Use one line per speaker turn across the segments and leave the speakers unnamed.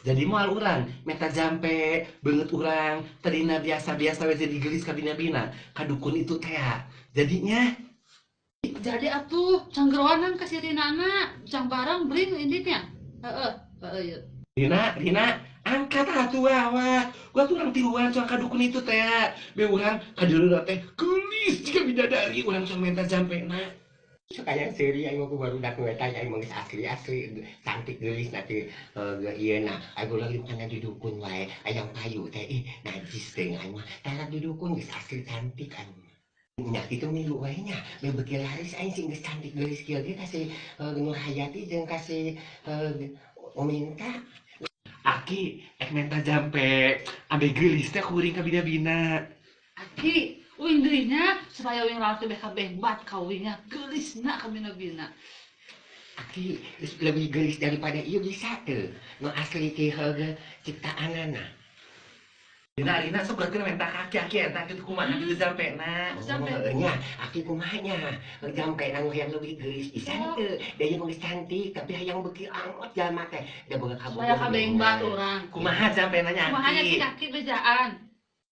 Jadi moal urang menta jampe beungeut urang tadina biasa-biasa we jadi geulis kabina-bina ka dukun itu teh. Jadinya
Jadi atuh canggeroanan ka si Rinana, cang barang bring inditnya. Heeh, heeh ieu.
Rina, Rina, angkat atuh awak. Gua tuh urang tiluan soal ka dukun itu teh. Be urang kadeuleu teh geulis jiga bidadari urang sok menta jampena.
Sok aya seuri aing mah ku barudak nu eta aing mah geus asli-asli cantik geulis na teh ieu na aing lagi kana di dukun wae ayang payu teh ih najis teh aing mah tara di dukun geus asli cantik aing mah. Nya kitu milu wae nya beuki laris aing sing geus cantik geulis kieu ge ka si Nurhayati jeung ka si Ominta.
Aki ek menta jampe ambe geulis teh kuring ka bina-bina.
Aki, uing deui nya supaya uing lalaki beh kabengbat ka uingnya geulisna ka bina-bina.
Aki geus lebih geulis daripada ieu bisa teu nu asli ti heuh ciptaanana.
Rina, Rina sok berarti menta ka aki aki eta kitu kumaha kitu jampena.
Jampe.
Oh, nya aki kumaha nya jampe nu hayang leuwih geulis bisa teu da ieu mah geus cantik tapi hayang beuki angot jalma teh da boga kabogoh.
Supaya kabengbat urang.
Kumaha jampena nya
Kumaha nya
aki?
Si aki bejaan.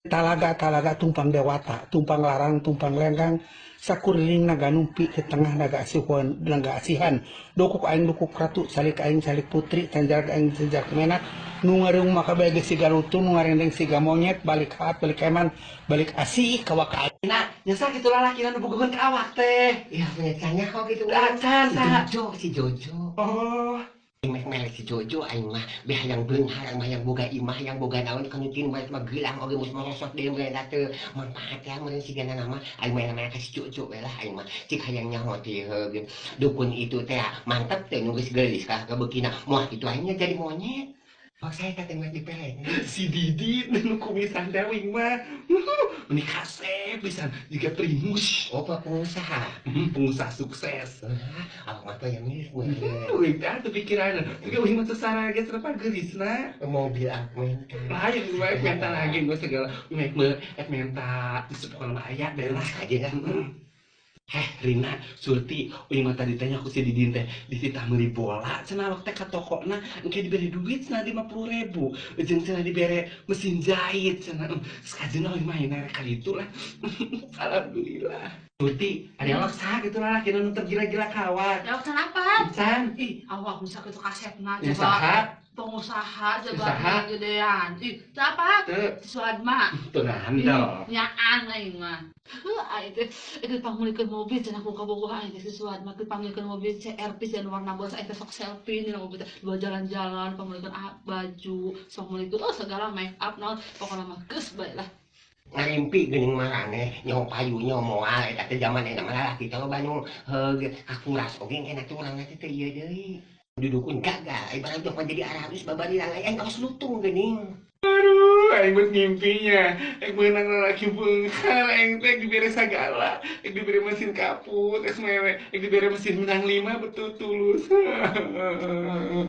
Talaga talaga tumpang dewata, tumpang larang, tumpang lenggang, sakuriling naga numpi ke tengah naga asihan, naga asihan. Dokuk aing dukuk ratu, salik aing salik putri, tanjarak aing tanjarak menak, nu ngareung maka bege siga lutung, nu ngarendeng siga monyet, balik haat, balik eman, balik asih ka waka.
Rina, nyesa kitu lalakina nu bogoheun ka awak teh.
Iya punya kok gitu.
Acan
Si
saha?
Jojo, si Jojo.
Oh.
Mek melek si Jojo aing mah beh hayang beunghar aing mah hayang boga imah hayang boga naon kanutin balik mah gelang oge mus merosot deui meureun teu manfaat ya meureun sigana nama aing mah namanya ka si Jojo we lah aing mah cik hayang nyaho ti heuh dukun itu teh mantep teh nu geus geulis ka kabeukina moal kitu aing nya jadi monyet. Oh saya teh mah dipelek.
Si Didi nu kumisan teh uing mah. Meni kasep pisan jiga primus.
Oh pengusaha.
Pengusaha sukses.
Awak mah teh yang mirip meureun.
Uing teh atuh pikiran. Juga uing mah teu sarage serapa geulisna.
Mobil aku menta.
Lain bae menta lagi gua segala uing mah ek menta geus pokona mah aya deh lah.
Aja lah.
Heh, Rina, Surti, uing mah tadi tanya ku si Didin teh, dititah meuli bola, cenah awak teh ka tokona, engke dibere duit cenah 50.000, jeung cenah dibere mesin jahit cenah. Sekajeuna uing mah ayeuna rek ka ditu lah. Alhamdulillah. Surti, ari awak saha kitu lalaki nu tergila-gila ka awak?
Ya awak apa?
Can.
Ih, awak bisa kitu kasepna
Ya
coba.
saha?
Pengusaha coba
Saha?
gedean. Ih, siapa?
Teu.
Si Suadma.
Teu ngandel.
Nyaan aing mah. Heuh, aing teh itu pangmeulikeun mobil cenah ku kabogoh aing teh si Suadma teh pangmeulikeun mobil CRV cenah warna boros aing teh sok selfie dina mobil teh dua jalan-jalan pangmeulikeun baju, sok meulikeun oh segala make up naon pokona mah geus bae lah.
Ngarimpi geuning maraneh nyaho payu nyaho moal eta teh zaman ayeuna mah lalaki teh loba nu heuh kakuras oge engke teh urang teh teu ieu deui. Dudukun gagal, ibarat mah jadi aralus babari lalai aing kaos lutung geuning.
Aduh, aing geus ngimpinya. Aing meunang lalaki beunghar, aing teh dibere sagala, aing dibere mesin kaput, es mewe, aing dibere mesin menang 5 betul tulus.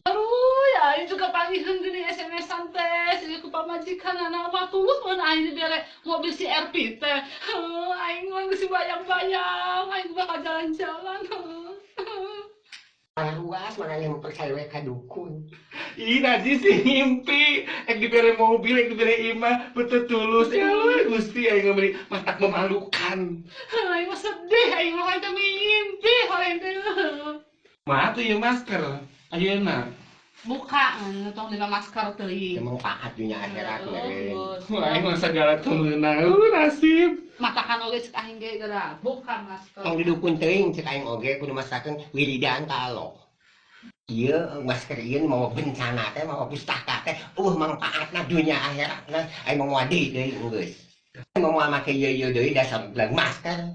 Aduh, ya aing juga panggihan geuning SMS-an teh, si ku pamajikan anak mah tulus mun aing dibere mobil CRV teh. Heuh, aing mah geus bayang-bayang, aing bakal jalan-jalan.
Malah ruas, malah yang percaya we ka dukun.
Ih, najis sih ngimpi. Ek dibere mobil, ek dibere imah, betul tulus. Ya Allah, Gusti aing meuli matak memalukan.
Aing mah sedih, aing mah teh mimpi horeng teh.
Mah tuh ieu masker. Ayeuna.
Buka, tong dina masker teuing.
Teu manfaat dunya akhirat meureun.
Wah, aing mah sagala teu meunang. Nasib.
Matakan oge cek aing ge geura, buka masker.
Tong didukun teuing cek aing oge kudu masakeun wiridan ka Allah. Ieu masker ieu mawa bencana teh, mawa pustaka teh, eueuh mangpaatna dunya akhiratna aing mah moal deui deui geus. Aing mah moal make ieu-ieu deui dasar bilang masker.